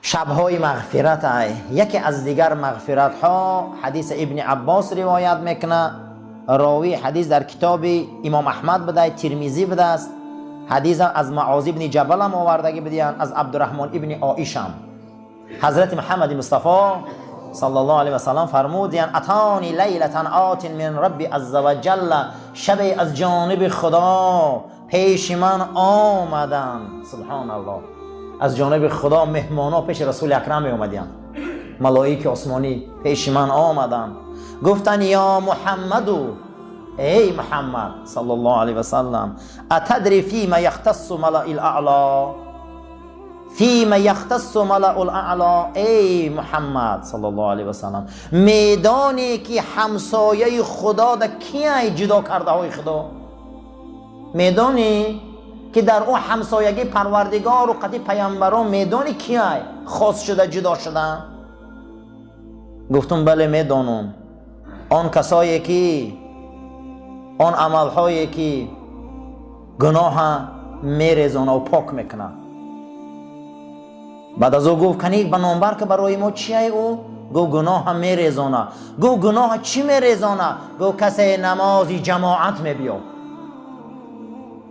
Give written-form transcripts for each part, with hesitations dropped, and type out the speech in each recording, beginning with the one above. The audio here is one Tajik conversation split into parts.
Шабҳои мағфират ай. Яке аз дигар мағфиратҳо ҳадиси Ибни Аббос ривоят мекунад. Ровии ҳадис дар китоби Имом Аҳмад будай, Тирмизӣ будааст. Ҳадисам аз Муоз ибни Ҷабалам овардагӣ будиянд, аз Абдурраҳмон ибни Оишам. Ҳазрати Муҳаммади Мустафо саллаллоҳу алайҳи васаллам фармудиянд: атони лайлатан отин мин рабби азза ва ҷалла, шабе аз ҷониби Худо пеши ман омаданд. Субҳоналлоҳ, аз ҷониби Худо меҳмоно пеши Расули Акрам меомадиянд, малоики осмонӣ пеши ман омаданд, гуфтанд: ё Муҳаммаду, эй Муҳаммад саллаллоҳу алайҳи васаллам, атадри фима яхтассу малаил аъло, фима яхтассу малаул аъло, эй Муҳаммад саллаллоҳу алайҳи васаллам, медонӣ ки ҳамсояи Худо да кияй ҷудо кардаҳои Худо? Медонӣ ки дар ӯ ҳамсоягӣ Парвардигору қати паямбарон медонӣ кияй хос шуда ҷудо шуда? Гуфтум: бале, медонам. Он касое ки он амалҳое ки гуноҳа мерезонаву пок мекунад. Баъд аз ӯ гуфт: канӣ ба номбар ки барои мо чияй? Ӯ гуфт: гуноҳа мерезона. Гуфт: гуноҳа чӣ мерезона? Гуфт: касе намози ҷамоат мебиёб,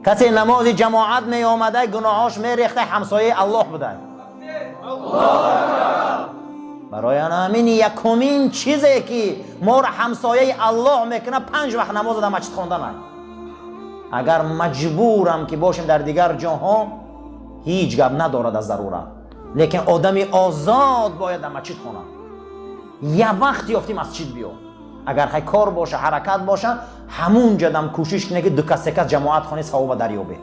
касе намози ҷамоат меомада, гуноҳош мерехта, ҳамсояи Аллоҳ будай. Барои ҳамин якумин чизе ки моро ҳамсояи Аллоҳ мекунад, панҷ вақт намоза дар масҷид хондан. Агар маҷбурам ки бошем дар дигар ҷоҳо, ҳеҷ гап надорад аз зарурат, лекин одами озод бояд дар масҷид хонад. Як вақт ёфтӣ, масҷид биё. Агар хай кор боша, ҳаракат боша, ҳамун ҷадам кӯшиш кунед, ки ду кас, се кас ҷамоат хони, савоба дарёбе.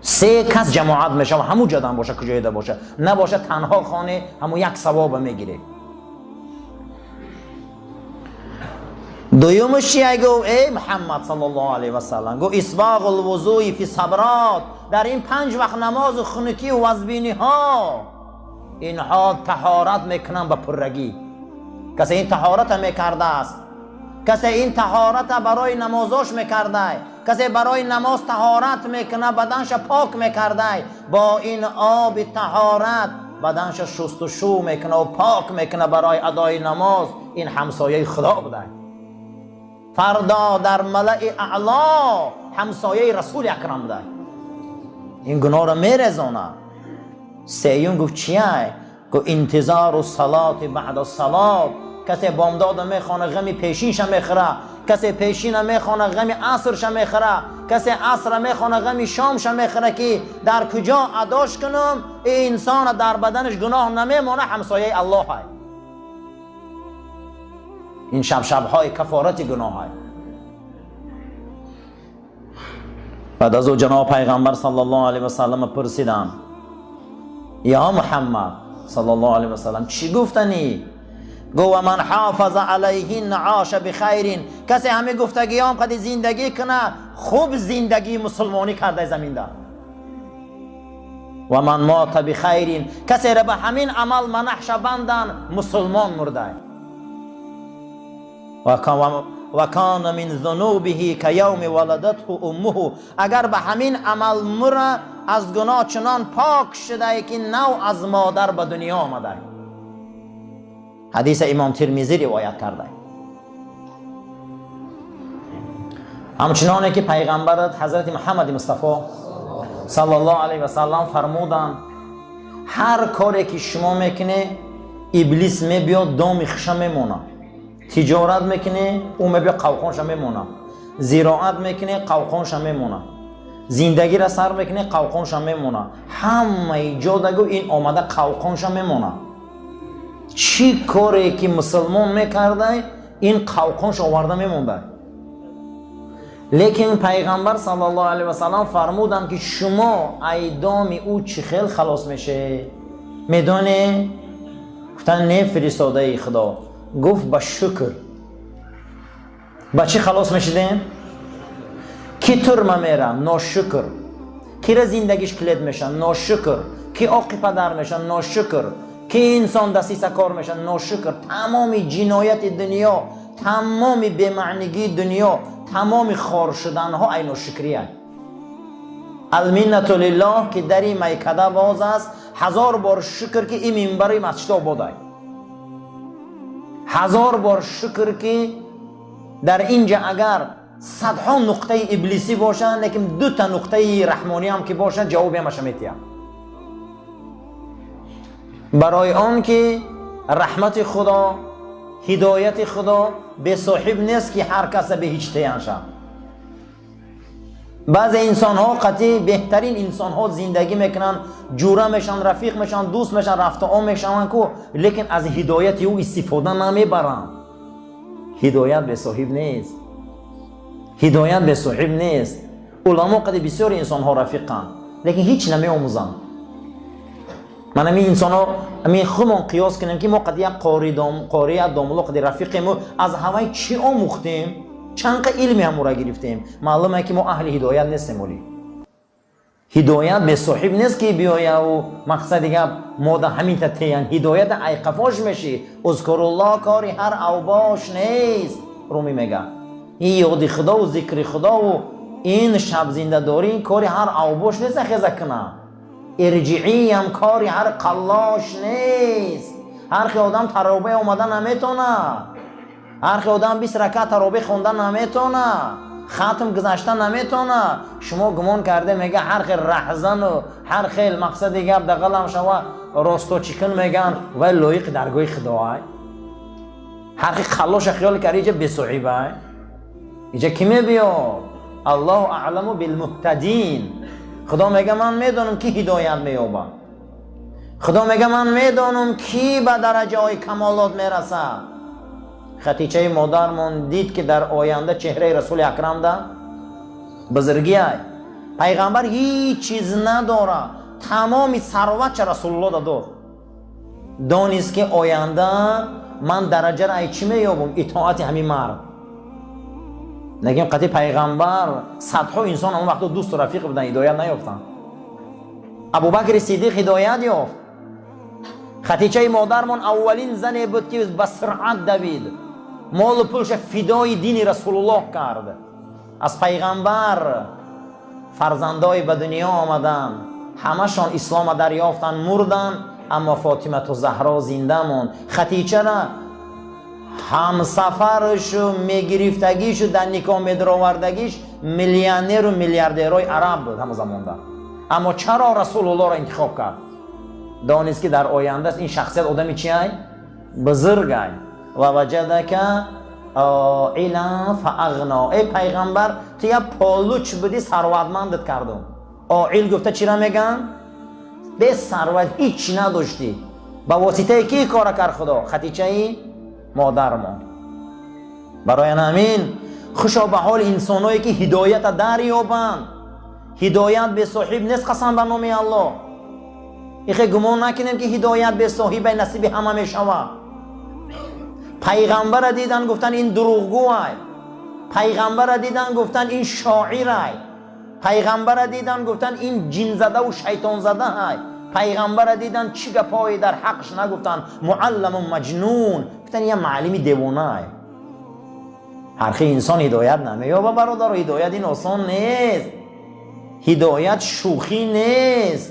Се кас ҷамоат мешава, ҳамун ҷадам боша, куҷоеда боша, набоша, танҳо хоне, ҳамун як савоба мегиред. Дуюмаш чия? Гуфт: эй Муҳаммад саллаллоҳу алайҳи васаллам, гуфт: исбоғу лвузӯи фи саброт, дар ин панҷ вақт намозу хунукию вазбиниҳо инҳо таҳорат мекунанд ба пуррагӣ. Касе ин таҳората мекардааст, касе ин таҳората барои намозош мекардай, касе барои намоз таҳорат мекунад, баданша пок мекардай, бо ин оби таҳорат баданша шустушу мекунаву пок мекунад барои адои намоз, ин ҳамсояи Худо будай. Фардо дар малаи аъло ҳамсояи Расули Акрам будай. Ин гуноҳро мерезонад. Сеюм гуфт: чияй? Гуфт: интизору салоти баъда салот, касе бомдода мехона, ғами пешинша мехӯра, касе пешина мехона, ғами асрша мехӯра, касе асра мехона, ғами шомша мехӯра, ки дар куҷо адош кунам. Ин инсона дар баданаш гуноҳ намемона, ҳамсояи Аллоҳай. Ин шабшабҳои кафорати гуноҳай. Баъд аз ӯ ҷаноб пайғамбар саллаллоҳу алайҳи васаллам пурсидам: ё Муҳаммад саллаллоҳу алайҳи васаллам, чӣ гуфтанӣ? Гуфт: ва ман ҳофаза алайҳинна оша бихайрин, касе ҳамин гуфтагиём қади зиндагӣ кунад, хуб зиндагии мусулмонӣ карда заминда. Ва ман мота бихайрин, касеро ба ҳамин амал манаҳша бандан, мусулмон мурдай. Ва кана мин зунубиҳи каявми валадатҳу уммуҳу, агар ба ҳамин амал мура, аз гуноҳ чунон пок шудае, ки нав аз модар ба дунё омадай. Ҳадиса Имом Тирмизӣ ривоят карда. Ҳамчуноне ки пайғамбарат ҳазрати Муҳаммади Мустафо саллаллоҳу алайҳи васаллам фармуданд: ҳар коре ки шумо мекунед, иблис мебиёд, доми хуша мемонад. Тиҷорат мекунӣ, ӯ мебиёд, қавқонша мемонад. Зироат мекунӣ, қавқонша мемонад. Зиндагиро сар мекунӣ, қавқонша мемонад. Ҳамаи ҷодагу ин омада қавқонша мемонад. Чӣ коре ки мусулмон мекардай, ин қавқонш оварда мемондай. Лекин пайғамбар саллаллоҳу алайҳи васаллам фармуданд, ки шумо айдоми ӯ чӣ хел халос мешед, медонӣ? Гуфтанд: не, фиристодаи Худо. Гуфт: ба шукр. Ба чӣ халос мешидем? Ки турма мера? Ношукр. Кира зиндагиш килет меша? Ношукр. Ки оқи падар меша? Ношукр. Ки инсон дастисакор меша? Ношукр. Тамоми ҷинояти дунё, тамоми бемаънигии дунё, тамоми хор шуданҳо ай ношукрия. Алминнату лиллоҳ, ки дари майкада боз аст. Ҳазор бор шукр, ки ин минбари масҷид ободай. Ҳазор бор шукр, ки дар инҷа агар садҳо нуқтаи иблисӣ бошанд, лекин дута нуқтаи раҳмонӣ ҳам ки бошанд, ҷавоби ҳамаша метиҳам. Барои он ки раҳмати Худо, ҳидояти Худо бесоҳиб нест, ки ҳар каса беҳеҷ теян шав. Баъзе инсонҳо қатъи беҳтарин инсонҳо зиндагӣ мекунанд, ҷура мешаванд, рафиқ мешаванд, дӯст мешаванд, рафтуом мешаванд ку, лекин аз ҳидояти ӯ истифода намебаранд. Ҳидоят бесоҳиб нест, ҳидоят бесоҳиб нест. Уламо қади бисёри инсонҳо рафиқанд, лекин ҳеҷ намеомӯзанд. Ман ҳамин инсонҳо, ҳамин худмон қиёс кунем, ки мо қади як қори, як домулло қади рафиқему, аз ҳавай чӣ омӯхтем, чанд қа илми ҳамура гирифтем? Маълуме, ки мо аҳли ҳидоят нестем. Оли ҳидоят бесоҳиб нест, ки биёяву мақсади гап мода ҳаминта теян. Ҳидоята айқафош мешӣ. Узкуруллоҳ кори ҳар авбош нест, Румӣ мега. Ин ёди Худову зикри Худову ин шабзиндадорӣ кори ҳар авбош нест, хеза куна. Ирҷииям кори ҳар қаллош нест. Ҳар хел одам таробе омада наметона, ҳар хел одам 20 ракат таробе хонда наметона, хатм гузашта наметона. Шумо гумон карде, мега, ҳар хел раҳзану ҳар хел, мақсади гап, дағалам шава, росточикун меган, вай лоиқи даргоҳи Худоай. Ҳар хел қаллоша хиёл карди, иҷа бесоҳибай, иҷа ки мебиёд? Аллоҳу аъламу билмуҳтадин. Худо мега: «Ман медонам, ки ҳидоят меёбад». Худо мега: «Ман медонам, ки ба дараҷаҳои камолот мерасад». Хатичаи модармон дид, ки дар оянда чеҳраи Расули Акрамда бузургиай. Пайғамбар ҳеҷ чиз надора, тамоми сарватча Расулулло дод. Донист, ки оянда ман дараҷаро ай чӣ меёбам? Итоати ҳамин мард. Лекин қатъи пайғамбар садҳо инсон ҳамон вақто дӯсту рафиқ буданд, ҳидоят наёфтанд. Абубакри Сиддиқ ҳидоят ёфт. Хатичаи модармон аввалин зане буд, ки ба суръат давид, молу пулша фидои дини Расулуллоҳ кард. Аз пайғамбар фарзандое ба дунё омаданд, ҳамашон ислома дарёфтанд, мурданд, аммо Фотимату Заҳро зинда монд. Хатичара ҳамсафаршу мегирифтагишу дар никоҳ медаровардагиш миллионеру миллиардерҳои араб буд ҳамон замонда. Аммо чаро Расулуллоҳро интихоб кард? Донист, ки дар оянда ин шахсият одами чиай? Бузургай. Ва ваҷадака оилан фаағно. Эй пайғамбар, ту як получ будӣ, сарватмандат кардум. Оил гуфта чира меган? Бесарват, ҳеҷ надоштӣ. Ба воситаи ки кора кард Худо? Хатичаи модармон. Барои ҳамин хушо ба ҳоли инсоное, ки ҳидоята дарёбанд. Ҳидоят бесоҳиб нест, қасам ба номи Аллоҳ. Ихе гумон накунем, ки ҳидоят бесоҳибай, насиби ҳама мешавад. Пайғамбара дидан, гуфтан: «Ин дурӯғгӯай». Пайғамбара дидан, гуфтан: «Ин шоирай». Пайғамбара дидан, гуфтан: «Ин ҷинзадаву шайтонзадаай». Пайғамбара дидан, чӣ гапҳое дар ҳаққш нагуфтанд. Муалламу маҷнун гуфтан, я муаллими девонаай. Ҳар хел инсон ҳидоят намеёба, бародаро. Ҳидоят ин осон нест, ҳидоят шӯхӣ нест.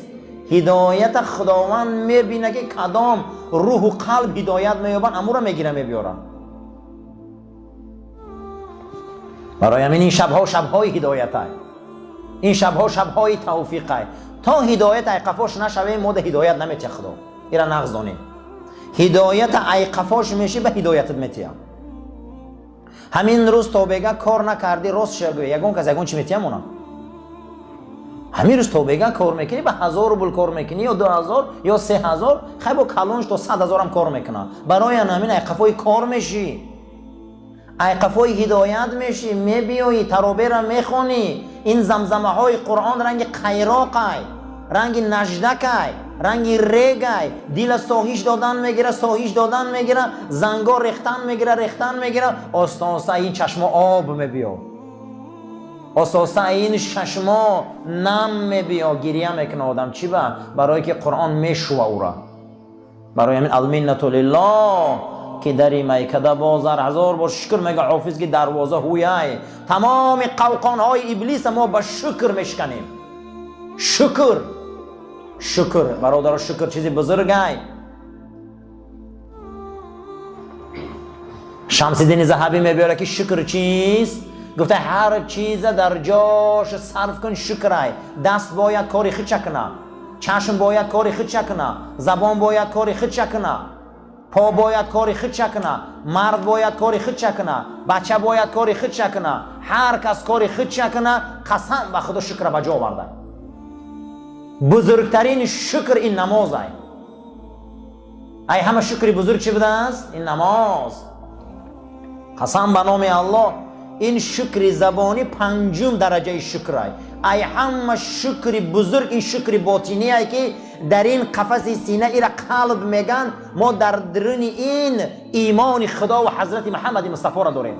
Ҳидоята Худованд мебина, ки кадом рӯҳу қалб ҳидоят меёбанд, амура мегира, мебиёрад. Барои ҳамин ин шабҳо шабҳои ҳидоятай, ин шабҳо шабҳои тавфиқай. То ҳидоят айқафош нашавем, мода ҳидоят наметия Худо. Ира нағз донем: ҳидоята айқафош мешӣ, ба ҳидоятат метиям. Ҳамин рӯз то бега кор накардӣ, рост шагӯ, ягон кас ягон чӣ метиям? Она ҳамин рӯз то бега кор мекунӣ, ба 1000 рубл кор мекунӣ ё 2000 ё 3000, хай, бо калонш то 100 000-ам кор мекунад. Барои ҳамин айқафои кор мешӣ, айқафои ҳидоят мешӣ, мебиёӣ, таробера мехонӣ. Ин замзамаҳои Қуръон ранги қайроқай, ранги наждакай, ранги регай, дила соҳиш додан мегира, соҳиш додан мегира, занго рехтан мегира, рехтан мегира. Оста оста ин чашмо об мебиё, оста оста ин чашмо нам мебиё, гирия мекуна одам. Чӣ ба? Барое ки Қуръон мешува ӯра. Барои ҳамин алминнату лиллоҳ, ки дари майкада бозар. Ҳазор бор шукр, мега ҳофиз, ки дарвоза ҳуяй. Тамоми қавқонҳои иблиса мо ба шукр мешиканем. Шукр, шукр бародаро, шукр чизи бузургай. Шамсиддини Заҳабӣ мебиёрад ки шукр чист? Гуфта ҳар чиза дар ҷош сарф кун, шукрай. Даст бояд кори худша куна, чашм бояд кори худша куна, забон бояд кори худша куна, по бояд кори худша куна, мард бояд кори худша куна, бача бояд кори худша куна, ҳар кас кори худша куна. Қасам ба Худо, шукра ба ҷо оварда. Бузургтарин шукр ин намозай. Ай ҳама шукри бузург чӣ будааст? Ин намоз. Қасам ба номи Аллоҳ, ин шукри забонӣ панҷум дараҷаи шукрай. Ай ҳама шукри бузург ин шукри ботиние ки дар ин қафаси сина, ира қалб меган. Мо дар даруни ин имони Худо ва ҳазрати Муҳаммади Мустафоро дорем.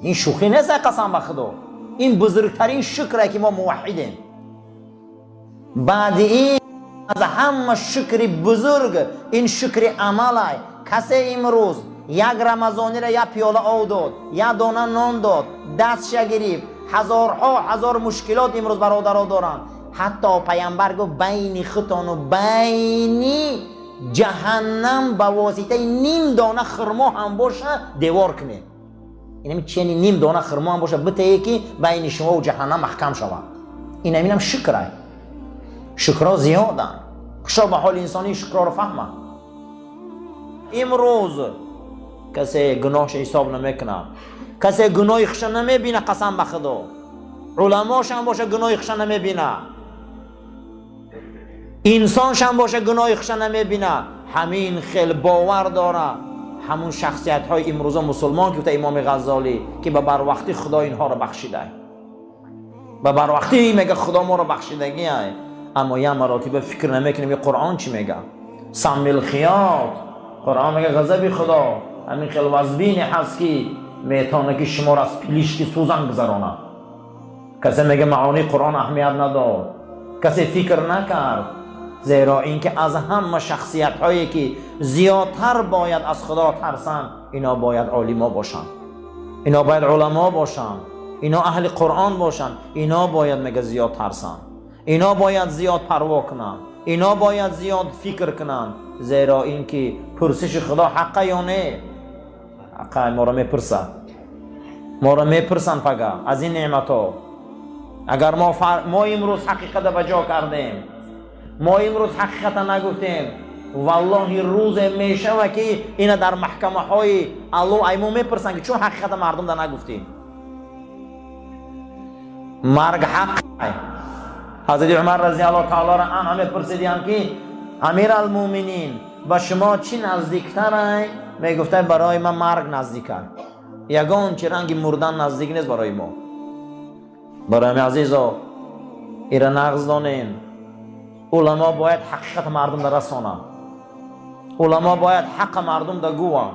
Ин шӯхӣ нест, қасам ба Худо, ин бузургтарин шукре ки мо муваҳҳидем. Баъди ин аз ҳама шукри бузург ин шукри амалай. Касе имрӯз як рамазонира як пиёла ов дод, як дона нон дод, дастша гирифт, ҳазорҳо ҳазор мушкилот имрӯз бародаро доранд. Ҳатто пайғамбар гуфт: байни худтону байни ҷаҳаннам ба воситаи ним дона хурмо ҳам боша, девор кунед. Инами чени ним дона хурмо ҳам боша, битае ки байни шумову ҷаҳаннам маҳкам шавад. Инаминам шукрай. Шукро зиёданд. Хушо ба ҳоли инсонии шукрро фаҳмад. Имрӯз касе гуноҳша ҳисоб намекунад, касе гуноҳи хуша намебина. Қасам ба Худо, уламошам боша, гуноҳи хуша намебина, инсоншам боша, гуноҳи хуша намебина. Ҳамин хел бовар дора ҳамун шахсиятҳои имрӯза мусулмон, ки гуфта имоми Ғаззолӣ, ки ба барвақтӣ Худо инҳоро бахшидай. Ба барвақтӣ мега Худо моро бахшидагиай, аммо як маротиба фикр намекунем, ки Қуръон чӣ мега. Саммил хиёт, Қуръон мега, ғазаби Худо ҳамин хел вазбине ҳаст, ки метавона ки шуморо аз пилишки сӯзан гузаронад. Касе мега маъонии Қуръон аҳамият надод, касе фикр накард. Зеро ин ки аз ҳама шахсиятҳое ки зиёдтар бояд аз Худо тарсанд, ино бояд олимо бошанд, ино бояд уламо бошанд, ино аҳли Қуръон бошанд. Ино бояд, мега, зиёд тарсанд, ино бояд зиёд парво кунанд, ино бояд зиёд фикр кунанд. Зеро ин ки пурсиши Худо ҳаққа ё не? Ҳаққа. Моро мепурсад, моро мепурсанд пага аз ин неъматҳо. Агар мо имрӯз ҳақиқата ба ҷо кардем, мо имрӯз ҳақиқата нагуфтем, валлоҳи, рӯзе мешава ки ина дар маҳкамаҳои Аллоҳ ай мо мепурсанд, ки чун ҳақиқата мардумда нагуфтем. Марг ҳақ. Ҳазрати Умар разиаллоҳу таолоро анҳу мепурсидиям, ки амир алмӯминин, ба шумо чӣ наздиктарай? Мегуфта: барои ман марг наздикар, ягон чи ранги мурдан наздик нест барои мо. Барои азизо, ира нағз донем: уламо бояд ҳақиқата мардумда расонанд, уламо бояд ҳаққа мардумда гӯванд.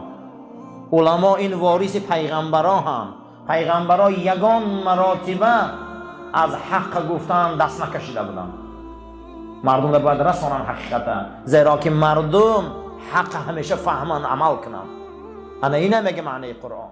Уламо ин вориси пайғамбаро ҳам. Пайғамбаро ягон маротиба аз ҳаққа гуфтан даст накашида буданд. Мардумда бояд расонанд ҳақиқата, зеро ки мардум ҳаққа ҳамеша фаҳманд, амал кунанд. Ана ина мега маънаи Қуръон.